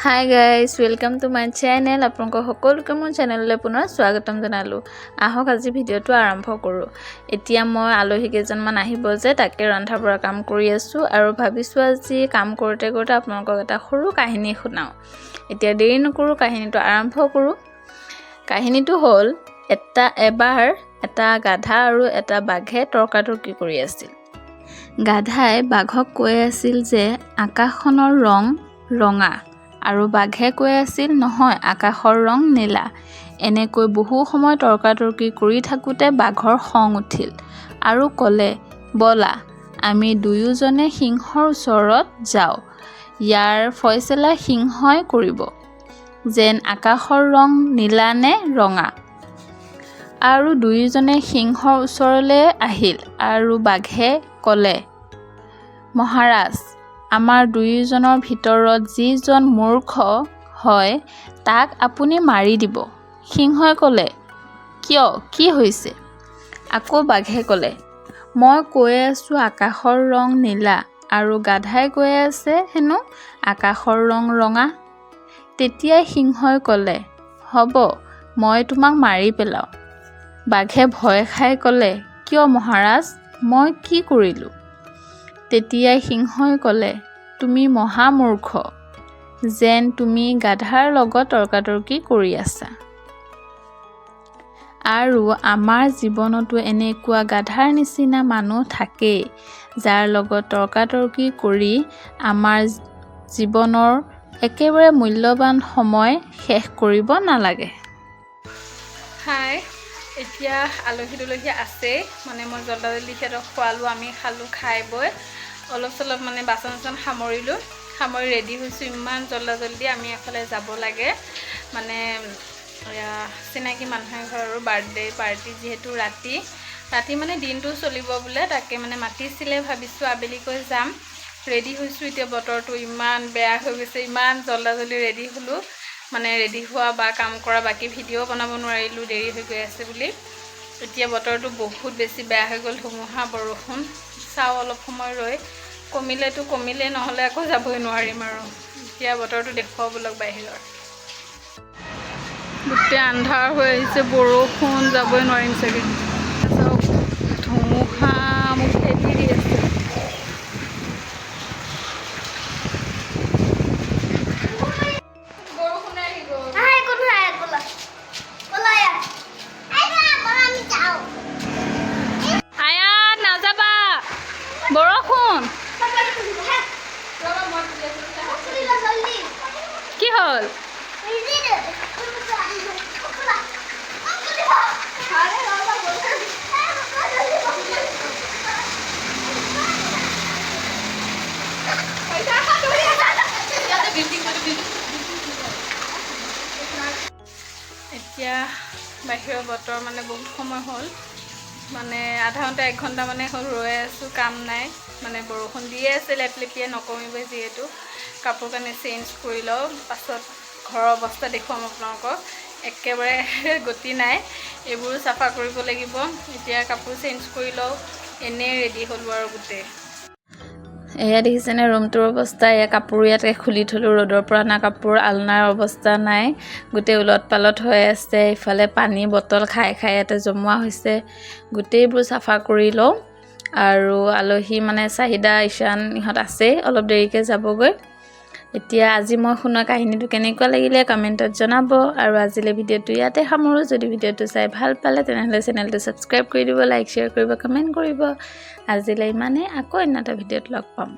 Hi guys, welcome to my channel. আপোনালোকক সকলোকে মোৰ চেনেললৈ পুনৰ স্বাগতম জনালোঁ। আহক, আজি ভিডিঅ'টো আৰম্ভ কৰোঁ। এতিয়া মই আলহী কেইজনমান আহিব যে, তাকে ৰন্ধা বঢ়া কাম কৰি আছোঁ আৰু ভাবিছোঁ আজি কাম কৰোঁতে কৰোঁতে আপোনালোকক এটা সৰু কাহিনী শুনাওঁ। এতিয়া দেৰি নকৰোঁ, কাহিনীটো আৰম্ভ কৰোঁ। কাহিনীটো হ'ল, এবাৰ এটা গাধা আৰু এটা বাঘে তৰ্কাতৰ্কি কৰি আছিল। গাধাই বাঘক কৈ আছিল যে আকাশখনৰ ৰং ৰঙা আৰু বাঘে কৈ আছিল, নহয়, আকাশৰ ৰং নীলা। এনেকৈ বহু সময় তৰ্কাতৰ্কি কৰি থাকোঁতে বাঘৰ খং উঠিল আৰু ক'লে, "ব'লা, আমি দুয়োজনে সিংহৰ ওচৰত যাওঁ। ইয়াৰ ফয়চলা সিংহই কৰিব যেন আকাশৰ ৰং নীলা নে ৰঙা।" আৰু দুয়োজনে সিংহৰ ওচৰলৈ আহিল আৰু বাঘে ক'লে, "মহাৰাজ, আমাৰ দুয়োজনৰ ভিতৰত যিজন মূৰ্খ হয়, তাক আপুনি মাৰি দিব।" সিংহই ক'লে, "কিয়, কি হৈছে?" আকৌ বাঘে ক'লে, "মই কৈ আছোঁ আকাশৰ ৰং নীলা আৰু গাধাই কৈ আছে হেনো আকাশৰ ৰং ৰঙা।" তেতিয়াই সিংহই ক'লে, "হ'ব, মই তোমাক মাৰি পেলাওঁ।" বাঘে ভয় খাই ক'লে, "কিয় মহাৰাজ, মই কি কৰিলোঁ?" তেতিয়াই সিংহই ক'লে, "তুমি মহামূৰ্খ যেন তুমি গাধাৰ লগত তৰ্কাতৰ্কি কৰি আছা।" আৰু আমাৰ জীৱনতো এনেকুৱা গাধাৰ নিচিনা মানুহ থাকেই, যাৰ লগত তৰ্কাতৰ্কি কৰি আমাৰ জীৱনৰ একেবাৰে মূল্যৱান সময় শেষ কৰিব নালাগে। হাই, এতিয়া আলহী দুলহী আছেই। মানে মই জল্দা জল্দি সিহঁতক খোৱালোঁ, আমি খালোঁ। খাই বৈ অলপ চলপ মানে বাচন চাচন সামৰিলোঁ। সামৰি ৰেডি হৈছোঁ ইমান জল্দা জল্দি। আমি এফালে যাব লাগে, মানে এয়া চিনাকি মানুহে ঘৰৰ বাৰ্থডে পাৰ্টি যিহেতু ৰাতি ৰাতি মানে দিনটো চলিব বোলে, তাকে মানে মাতিছিলে। ভাবিছোঁ আবেলিকৈ যাম। ৰেডি হৈছোঁ। এতিয়া বতৰটো ইমান বেয়া হৈ গৈছে, ইমান জল্দা জল্দি ৰেডি হ'লোঁ। মানে ৰেডি হোৱা বা কাম কৰা বাকী ভিডিঅ' বনাব নোৱাৰিলোঁ, দেৰি হৈ গৈ আছে বুলি। এতিয়া বতৰটো বহুত বেছি বেয়া হৈ গ'ল, ধুমুহা বৰষুণ। চাওঁ, অলপ সময় ৰৈ কমিলেতো কমিলে, নহ'লে আকৌ যাবই নোৱাৰিম। আৰু এতিয়া বতৰটো দেখুৱাব ব'লক। বাহিৰৰ গোটেই আন্ধাৰ হৈ আহিছে, বৰষুণ, যাবই নোৱাৰিম চাগে। চাওক, ধুমুহা মোক খেদি দি আছে। বৰষুণে আহি গ'ল। আহা, একো নহয়, ব'লা ব'লা ইয়াত। ব'লা, আমি যাওঁ। আয়াত, নাযাবা, বৰষুণ। খুলিলা জলদি। কি হ'ল? এই যে ব'লা, খুলিবা। আৰে ৰবা, জলদি। এতিয়া বাহিৰৰ বতৰ মানে বহুত সময় হ'ল, মানে আধা ঘণ্টা এক ঘণ্টা মানে হ'ল ৰৈ আছোঁ, কাম নাই। মানে বৰষুণ দিয়ে আছে লেপলেপিয়াই, নকমিবই যিহেতু। কাপোৰ কানি চেঞ্জ কৰি লওঁ, পাছত ঘৰৰ অৱস্থা দেখুৱাম আপোনালোকক। একেবাৰে গতি নাই, এইবোৰো চাফা কৰিব লাগিব। এতিয়া কাপোৰ চেঞ্জ কৰি লওঁ, এনেই ৰেডি হ'লোঁ আৰু গোটেই। এয়া দেখিছেনে ৰুমটোৰ অৱস্থা? এয়া কাপোৰ ইয়াতে খুলি থ'লোঁ ৰ'দৰ পৰা অনা কাপোৰ। আলনাৰ অৱস্থা নাই, গোটেই ওলট পালট হৈ আছে। ইফালে পানী বটল খাই খাই ইয়াতে জমোৱা হৈছে। গোটেইবোৰ চাফা কৰি লওঁ। আৰু আলহী মানে চাহিদা, ঈশান ইহঁত আছেই, অলপ দেৰিকৈ যাবগৈ। এতিয়া আজি মই শুনা কাহিনীটো কেনেকুৱা লাগিলে কমেণ্টত জনাব। আৰু আজিলৈ ভিডিঅ'টো ইয়াতে সামৰোঁ। যদি ভিডিঅ'টো চাই ভাল পালে, তেনেহ'লে চেনেলটো ছাবস্ক্ৰাইব কৰি দিব, লাইক, শ্বেয়াৰ কৰিব, কমেণ্ট কৰিব। আজিলৈ ইমানেই, আকৌ অন্য এটা ভিডিঅ'ত লগ পাম।